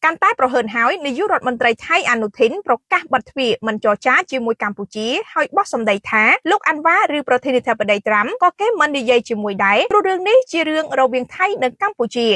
កាន់តែប្រហើនហើយនាយករដ្ឋមន្ត្រីថៃអានុធីនប្រកាសបិទទ្វារមិនចរចាជាមួយកម្ពុជាហើយបោះសម្ដីថាលោកអាន់វ៉ាឬប្រធានាធិបតីត្រាំក៏គេមិននិយាយជាមួយដែរព្រោះរឿងនេះជារឿងរវាងថៃនិងកម្ពុជា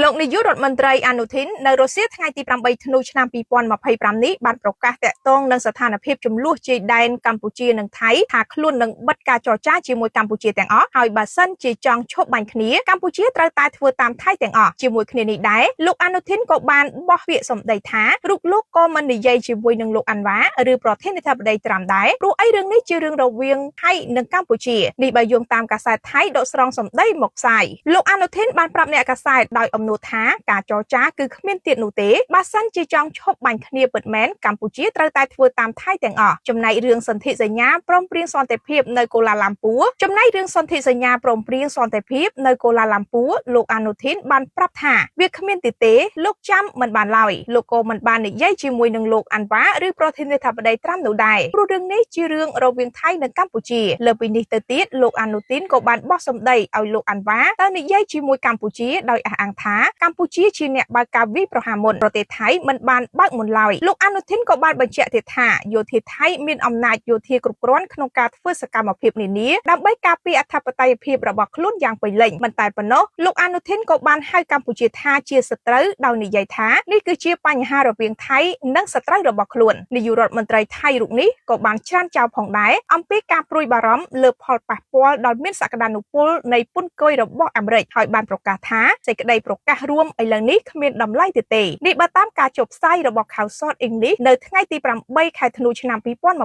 លោកនាយករដ្ឋមន្ត្រីអានុធីននៅរុស្ស៊ីថ្ងៃទី8ធ្នូឆ្នាំ2025នេះបានប្រកាសតាក់ទងនឹងស្ថានភាពជម្លោះជាយដែនកម្ពុជានិងថៃថាខ្លួននឹងបិទការចរចាជាមួយកម្ពុជាទាំងអស់ហើយបើសិនជាចង់ឈប់បាញ់គ្នាកម្ពុជាត្រូវតែធ្វើតាមថៃទាំងអស់ជាមួយគ្នានេះដែរលោកអានុធីនក៏បានបោះពាក្យសម្ដីថារូបលោកក៏មិននិយាយជាមួយនឹងលោកអាន់វ៉ាឬប្រធានាធិបតីត្រាំដែរព្រោះអីរឿងនេះជារឿងរវាងថៃនិងកម្ពុជានេះបើយោងតាមកាសែតថៃដកស្រង់សម្ដីមកផ្សាយលោកអានុធីនបានប្រាប់អ្នកកាសែតដោយអំនួតថាការចរចាគឺគ្មានទៀតនោះទេបើសិនជាចង់ឈប់បាញ់គ្នាពិតមែនកម្ពុជាត្រូវតែធ្វើតាមថៃទាំងអស់ចំណែករឿងសន្ធិសញ្ញាព្រមព្រៀងសន្តិភាពនៅកូឡាឡាំពួរចំណែករឿងសន្ធិសញ្ញាព្រមព្រៀងសន្តិភាពនៅកូឡាឡាំពួរលោកអានុធីនបានប្រាប់ថាវាគ្មានទៀតទេលោកចាំមិនបានឡើយលោកក៏មិនបាននិយាយជាមួយនឹងលោកអាន់វ៉ាឬប្រធានាធិបតីត្រាំនោះដែរព្រោះរឿងនេះជារឿងរវាងថៃនិងកម្ពុជាលើពីនេះទៅទៀតលោកអានុធីនក៏បានបោះសម្ដីឲ្យលោកអាន់វ៉ាទៅនិយាយជាមួយកម្ពុជាដោយអះអាងថាកម្ពុជាជាអ្នកបើកការវាយប្រហារមុនប្រទេសថៃមិនបានបើកមុនឡើយលោកអានុធីនក៏បានបញ្ជាក់ទៀតថាយោធាថៃមានអំណាចយោធាគ្រប់គ្រាន់ក្នុងការធ្វើសកម្មភាពនានាដើម្បីការពារអធិបតេយ្យភាពរបស់ខ្លួនយ៉ាងពេញលេញមិនតែប៉ុណ្ណោះលោកអានុធីនក៏បានហៅកម្ពុជាថាជាសត្រូវដោយនិយាយថានេះគឺជាបញ្ហារវាងថៃនិងសត្រូវរបស់ខ្លួននាយករដ្ឋមន្ត្រីថៃរូបនេះក៏បានច្រានចោលផងដែរអំពីការព្រួយបារម្ភលើផលប៉ះពាល់ដល់មានសក្តានុពលនៃពន្ធគុយរបស់អាមេរិកហើយបានប្រកាសថាសេចក្តីប្រកាសរួមឥឡូវនេះគ្មានតម្លៃទៀតទេនេះបើតាមការចុះផ្សាយរបស់ខៅសតអ៊ីងលីសនៅថ្ងៃទី8ខែធ្នូឆ្នាំ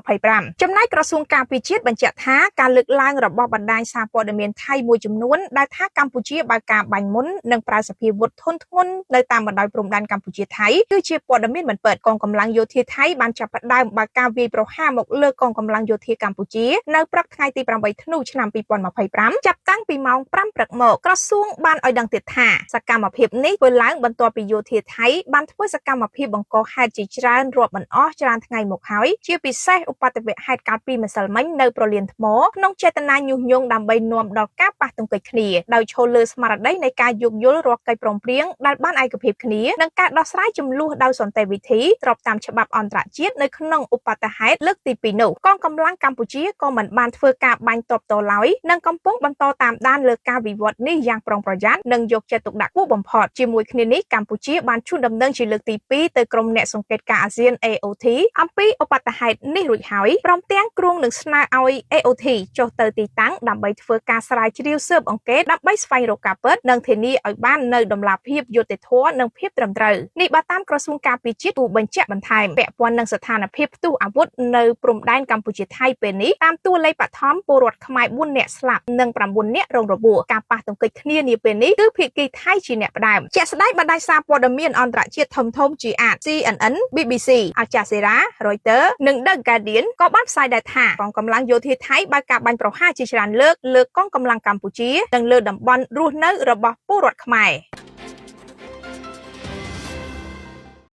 2025ចំណែកក្រសួងការពារជាតិបញ្ជាក់ថាការលើកឡើងរបស់បណ្ដាញសារព័ត៌មានថៃមួយចំនួនដែលថាកម្ពុជាបើកការបាញ់មុននិងប្រើសភាវុធធនធ្ងន់នៅតាមបណ្ដោយព្រំដែនកម្ពុជាថៃគឺជាព័ត៌មានមិនពិតកងកម្លាំងយោធាថៃបានចាប់ផ្ដើមបើកការវាយប្រហារមកលើកងកម្លាំងយោធាកម្ពុជានៅព្រឹកថ្ងៃទី8ធ្នូឆ្នាំ2025ចាប់តាំងពីម៉ោង5ព្រឹកមកក្រសួងបានឲ្យដឹងទៀតថាសកម្មភាពនេះធ្វើឡើងបន្ទាប់ពីយោធាថៃបានធ្វើសកម្មភាពបង្កហេតុជាច្រើនរាប់មិនអស់ច្រើនថ្ងៃមកហើយជាពិសេសឧបទ្ទវហេតុកាលពីម្សិលមិញនៅប្រលានថ្មក្នុងចេតនាញុះញង់ដើម្បីនាំដល់ការប៉ះទង្គិចគ្នាដោយឈលលើស្មារតីនៃការយោគយល់រាល់កិច្ចព្រមព្រៀងដែលបានឯកភាពគ្នានិងការដោះស្រាយជម្លោះដោយសន្តិវិធីស្របតាមច្បាប់អន្តរជាតិនៅក្នុងឧបទ្ទហេតុលើកទី2នោះកងកម្លាំងកម្ពុជាក៏មិនបានធ្វើការបាញ់តបតឡើយនិងកំពុងបន្តតាមដានលើការវិវត្តនេះយ៉ាងប្រុងប្រយ័ត្ននិងយកចិត្តទុកដាក់ខ្ពស់បំផុតជាមួយគ្នានេះកម្ពុជាបានជូនដំណឹងជាលើកទី2ទៅក្រុមអ្នកសង្កេតការណ៍អាស៊ាន AOT អំពីឧបទ្ទហេតុនេះរួចហើយព្រមទាំងគ្រោងនឹងស្នើឲ្យ AOT ចុះទៅទីតាំងដើម្បីធ្វើការស្រាវជ្រាវស៊ើបអង្កេតដើម្បីស្វែងរកការពិតនិងធានាឲ្យបាននូវតម្លាភាពយុត្តិធម៌និងភាពត្រឹមត្រូវនេះបើតាមក្រសួងការពារជាតិគូបញ្ជាក់បន្ថែមពាក់ព័ន្ធនឹងស្ថានភាពផ្ទុះអាវុធនៅព្រំដែនកម្ពុជាថៃពេលនេះតាមតួលេខបឋមពលរដ្ឋខ្មែរ4នាក់ស្លាប់និង9នាក់រងរបួសការប៉ះទង្គិចគ្នានាពេលនេះគឺភាគីថៃជាអ្នកផ្ដើមជាក់ស្ដែងបណ្ដាញសារព័ត៌មានអន្តរជាតិធំៗជាអាច CNN BBC Al Jazeera Reuters និង The Guardian ក៏បានផ្សាយដែរថាកងកម្លាំងយោធាថៃបើកការបាញ់ប្រហារជាច្រើនលើកលើកងកម្លាំងកម្ពុជានិងលើតំបន់រស់នៅរបស់ពលរដ្ឋខ្មែរ។